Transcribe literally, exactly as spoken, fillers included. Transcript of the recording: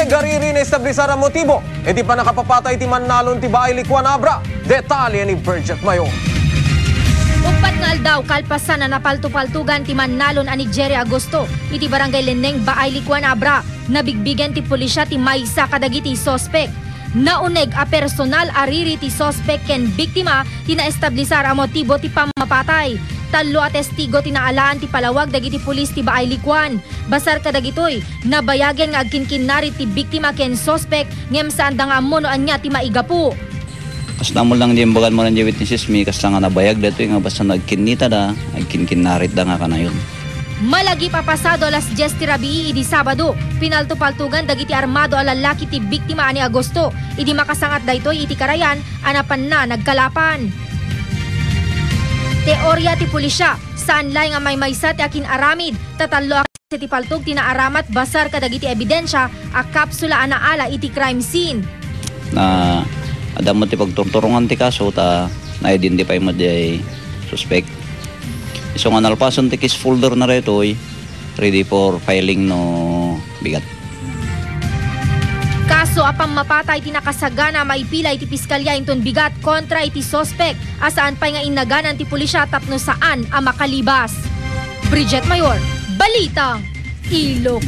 Gariri naestablisar a motibo iti pannakapapatay ti mannalon ti baay Likuan a Abra. Detalye ni Bridget Mayor. Uppat nga aldaw kalpasan a napaltupaltugan ti mannalon a ni Jerry Agosto iti Barangay Lenneng, baay Likuan a Abra, nabigbigen ti pulisya ti maysa kadagiti suspek. Nauneg a personal a riri ti suspek ken biktima ti naestablisar a motibo ti pammapatay. Tallo a testigo ti naalaan ti palawag dagiti pulis ti baay Likuan. Basar kadagitoy, nabayagen nga agkinkinnarit ti biktima ken suspek, ngem saanda nga ammo no ania ti maigapu. Kasla mo lang di imbagan mo ran di witnesses mi, kasla nga nabayag datoy nga basta no agkinnitada, agkinkinnaritda nga kanayon. Malagip a pasado alas dies ti rabii idi Sabado, pinaltupaltugan dagiti armado a lallaki ti biktima a ni Agosto, idi makasangat daytoy iti karayan a napanna nagkalapan. Teorya ti pulisya, saan laeng a maymaysa ti akin-aramid, ta tallo a ti paltog ti naaramat basar kadagiti ebidensia a kapsula a naala iti crime scene. Na, adda met ti pagturturongan ti kaso ta na-identify met diay suspek. Isu nga nalpasen ti case folder na daytoy, ready for filing no bigat. Kaso a pammapatay ti nakasagana a maipila iti piskalya inton bigat kontra iti suspek a saan pay nga innaganan ti pulisya tapno saan a makalibas. Bridget Mayor, Balitang Ilocano.